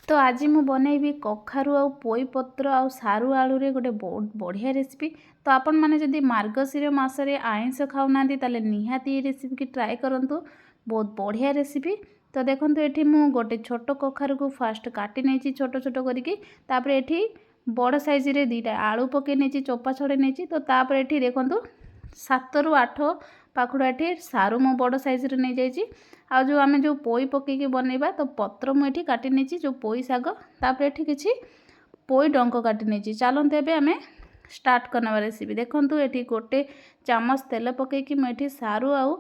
ତ ଆଜି ମୁଁ ବନେଇବି କଖାରୁ ଆଉ ପୋଇ ପତ୍ର ଆଉ ସାରୁ ଆଳୁରେ ଗୋଟେ ବହୁତ ବଢ଼ିଆ ରେସିପି। ତ ଆପଣମାନେ ଯଦି ମାର୍ଗଶିର ମାସରେ ଆଇଁଷ ଖାଉନାହାନ୍ତି, ତାହେଲେ ନିହାତି ଏ ରେସିପିକି ଟ୍ରାଏ କରନ୍ତୁ। ବହୁତ ବଢ଼ିଆ ରେସିପି। ତ ଦେଖନ୍ତୁ, ଏଠି ମୁଁ ଗୋଟେ ଛୋଟ କଖାରୁକୁ ଫାଷ୍ଟ କାଟି ନେଇଛି ଛୋଟ ଛୋଟ କରିକି। ତାପରେ ଏଠି ବଡ଼ ସାଇଜ୍ରେ 2ଟା ଆଳୁ ପକାଇ ନେଇଛି, ଚୋପା ଛଡ଼େଇ ନେଇଛି। ତ ତାପରେ ଏଠି ଦେଖନ୍ତୁ, 7ରୁ 8 ପାଖୁଡ଼ା ଏଠି ସାରୁ ମୁଁ ବଡ଼ ସାଇଜ୍ରେ ନେଇଯାଇଛି। ଆଉ ଯେଉଁ ଆମେ ଯେଉଁ ପୋଇ ପକାଇକି ବନେଇବା, ତ ପତ୍ର ମୁଁ ଏଠି କାଟି ନେଇଛି, ଯେଉଁ ପୋଇ ଶାଗ। ତାପରେ ଏଠି କିଛି ପୋଇ ଡଙ୍କ କାଟି ନେଇଛି। ଚାଲନ୍ତୁ, ଏବେ ଆମେ ଷ୍ଟାର୍ଟ କରିନେବା ରେସିପି। ଦେଖନ୍ତୁ, ଏଠି ଗୋଟେ ଚାମଚ ତେଲ ପକାଇକି ମୁଁ ଏଠି ସାରୁ ଆଉ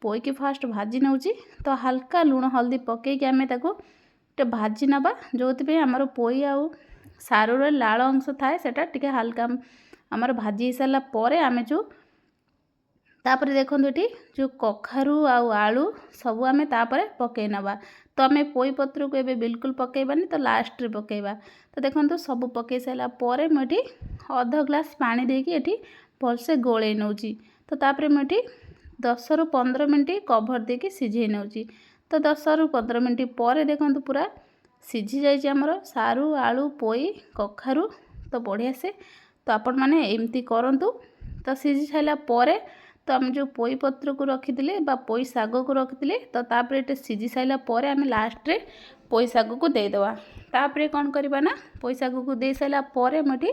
ପୋଇକି ଫାଷ୍ଟ ଭାଜି ନେଉଛି। ତ ହାଲକା ଲୁଣ ହଳଦୀ ପକାଇକି ଆମେ ତାକୁ ଟିକେ ଭାଜି ନେବା, ଯେଉଁଥିପାଇଁ ଆମର ପୋଇ ଆଉ ସାରୁର ଲାଳ ଅଂଶ ଥାଏ, ସେଇଟା ଟିକେ ହାଲକା ଆମର ଭାଜି ହେଇସାରିଲା ପରେ ଆମେ ଯେଉଁ ତାପରେ ଦେଖନ୍ତୁ, ଏଠି ଯେଉଁ କଖାରୁ ଆଉ ଆଳୁ ସବୁ ଆମେ ତାପରେ ପକାଇ ନେବା। ତ ଆମେ ପୋଇ ପତ୍ରକୁ ଏବେ ବିଲକୁଲ ପକାଇବାନି, ତ ଲାଷ୍ଟରେ ପକାଇବା। ତ ଦେଖନ୍ତୁ, ସବୁ ପକାଇ ସାରିଲା ପରେ ମୁଁ ଏଠି ଅଧ ଗ୍ଲାସ୍ ପାଣି ଦେଇକି ଏଠି ଭଲସେ ଗୋଳେଇ ନେଉଛି। ତ ତାପରେ ମୁଁ ଏଠି 10ରୁ 15 ମିନିଟ୍ କଭର୍ ଦେଇକି ସିଝେଇ ନେଉଛି। ତ 10ରୁ 15 ମିନିଟ୍ ପରେ ଦେଖନ୍ତୁ, ପୁରା ସିଝି ଯାଇଛି ଆମର ସାରୁ, ଆଳୁ, ପୋଇ, କଖାରୁ। ତ ବଢ଼ିଆ ସେ ତ ଆପଣମାନେ ଏମିତି କରନ୍ତୁ। ତ ସିଝି ସାରିଲା ପରେ ତ ଆମେ ଯେଉଁ ପୋଇ ପତ୍ରକୁ ରଖିଥିଲେ ବା ପୋଇ ଶାଗକୁ ରଖିଥିଲେ, ତ ତାପରେ ଏଠି ସିଝି ସାରିଲା ପରେ ଆମେ ଲାଷ୍ଟରେ ପୋଇ ଶାଗକୁ ଦେଇଦେବା। ତାପରେ କ'ଣ କରିବା ନା, ପୋଇ ଶାଗକୁ ଦେଇ ସାରିଲା ପରେ ମୁଁ ଏଠି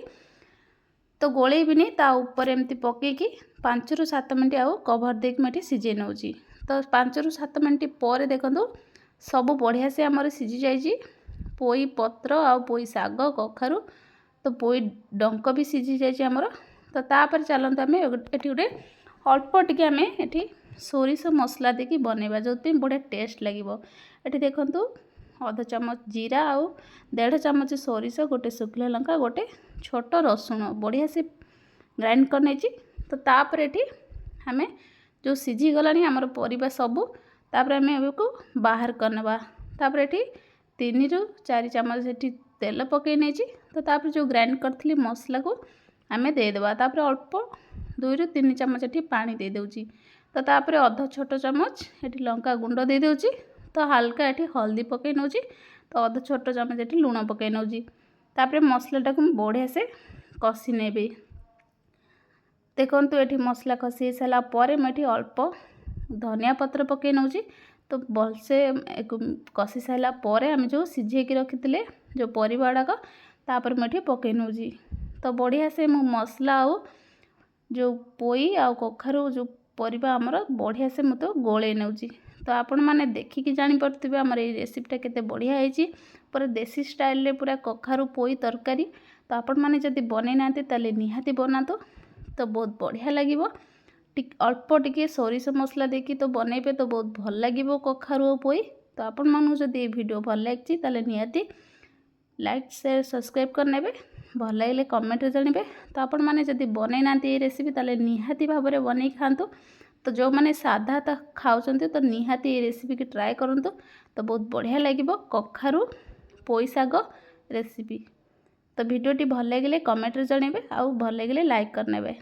ତ ଗୋଳେଇବିନି, ତା ଉପରେ ଏମିତି ପକାଇକି 5ରୁ 7 ମିନିଟ୍ ଆଉ କଭର୍ ଦେଇକି ମୁଁ ଏଠି ସିଝେଇ ନେଉଛି। ତ 5ରୁ 7 ମିନିଟ୍ ପରେ ଦେଖନ୍ତୁ, ସବୁ ବଢ଼ିଆ ସେ ଆମର ସିଝି ଯାଇଛି, ପୋଇ ପତ୍ର ଆଉ ପୋଇ ଶାଗ, କଖାରୁ, ତ ପୋଇ ଡଙ୍କ ବି ସିଝି ଯାଇଛି ଆମର। ତ ତାପରେ ଚାଲନ୍ତୁ, ଆମେ ଏଠି ଗୋଟେ ଅଳ୍ପ ଟିକେ ଆମେ ଏଠି ସୋରିଷ ମସଲା ଦେଇକି ବନେଇବା, ଯେଉଁଥିପାଇଁ ବଢ଼ିଆ ଟେଷ୍ଟ ଲାଗିବ। ଏଠି ଦେଖନ୍ତୁ, ଅଧ ଚାମଚ ଜିରା ଆଉ ଦେଢ଼ ଚାମଚ ସୋରିଷ, ଗୋଟେ ଶୁଖିଲା ଲଙ୍କା, ଗୋଟେ ଛୋଟ ରସୁଣ ବଢ଼ିଆ ସେ ଗ୍ରାଇଣ୍ଡ କରିନେଇଛି। ତ ତାପରେ ଏଠି ଆମେ ଯେଉଁ ସିଝିଗଲାଣି ଆମର ପରିବା ସବୁ, ତାପରେ ଆମେ ଏବେକୁ ବାହାର କରିନେବା। ତାପରେ ଏଠି 3ରୁ 4 ଚାମଚ ସେଠି ତେଲ ପକାଇ ନେଇଛି। ତ ତାପରେ ଯେଉଁ ଗ୍ରାଇଣ୍ଡ କରିଥିଲି ମସଲାକୁ ଆମେ ଦେଇଦେବା। ତାପରେ ଅଳ୍ପ 2ରୁ 3 ଚାମଚ ଏଠି ପାଣି ଦେଇଦେଉଛି। ତ ତାପରେ ଅଧ ଛୋଟ ଚାମଚ ଏଠି ଲଙ୍କା ଗୁଣ୍ଡ ଦେଇଦେଉଛି। ତ ହାଲକା ଏଠି ହଳଦୀ ପକାଇ ନେଉଛି। ତ ଅଧ ଛୋଟ ଚାମଚ ଏଠି ଲୁଣ ପକାଇ ନେଉଛି। ତାପରେ ମସଲାଟାକୁ ମୁଁ ବଢ଼ିଆ ସେ କଷି ନେବି। ଦେଖନ୍ତୁ, ଏଠି ମସଲା କଷି ହେଇସାରିଲା ପରେ ମୁଁ ଏଠି ଅଳ୍ପ ଧନିଆ ପତ୍ର ପକାଇ ନେଉଛି। ତ ଭଲସେ କଷି ସାରିଲା ପରେ ଆମେ ଯେଉଁ ସିଝେଇକି ରଖିଥିଲେ ଯେଉଁ ପରିବା ଗୁଡ଼ାକ, ତାପରେ ମୁଁ ଏଠି ପକାଇ ନେଉଛି। ତ ବଢ଼ିଆ ସେ ମୁଁ ମସଲା ଆଉ ଯେଉଁ ପୋଇ ଆଉ କଖାରୁ ଯେଉଁ ପରିବା ଆମର ବଢ଼ିଆ ସେ ମୁଁ ତ ଗୋଳେଇ ନେଉଛି। ତ ଆପଣମାନେ ଦେଖିକି ଜାଣିପାରୁଥିବେ ଆମର ଏଇ ରେସିପିଟା କେତେ ବଢ଼ିଆ ହେଇଛି, ପୁରା ଦେଶୀ ଷ୍ଟାଇଲରେ ପୁରା କଖାରୁ ପୋଇ ତରକାରୀ। ତ ଆପଣମାନେ ଯଦି ବନେଇ ନାହାନ୍ତି, ତାହେଲେ ନିହାତି ବନାନ୍ତୁ। ତ ବହୁତ ବଢ଼ିଆ ଲାଗିବ। ଅଳ୍ପ ଟିକେ ସୋରିଷ ମସଲା ଦେଇକି ତ ବନେଇବେ, ତ ବହୁତ ଭଲ ଲାଗିବ କଖାରୁ ଆଉ ପୋଇ। ତ ଆପଣମାନଙ୍କୁ ଯଦି ଏ ଭିଡ଼ିଓ ଭଲ ଲାଗିଛି, ତାହେଲେ ନିହାତି ଲାଇକ୍, ସେୟାର, ସବସ୍କ୍ରାଇବ୍ କରିନେବେ। ଭଲ ଲାଗିଲେ କମେଣ୍ଟରେ ଜଣାଇବେ। ତ ଆପଣମାନେ ଯଦି ବନେଇ ନାହାନ୍ତି ଏଇ ରେସିପି, ତାହେଲେ ନିହାତି ଭାବରେ ବନେଇ ଖାଆନ୍ତୁ। ତ ଯେଉଁମାନେ ସାଧା ତ ଖାଉଛନ୍ତି, ତ ନିହାତି ଏଇ ରେସିପିକି ଟ୍ରାଏ କରନ୍ତୁ। ତ ବହୁତ ବଢ଼ିଆ ଲାଗିବ କଖାରୁ ପୋଇ ଶାଗ ରେସିପି। ତ ଭିଡ଼ିଓଟି ଭଲ ଲାଗିଲେ କମେଣ୍ଟରେ ଜଣାଇବେ ଆଉ ଭଲ ଲାଗିଲେ ଲାଇକ୍ କରିନେବେ।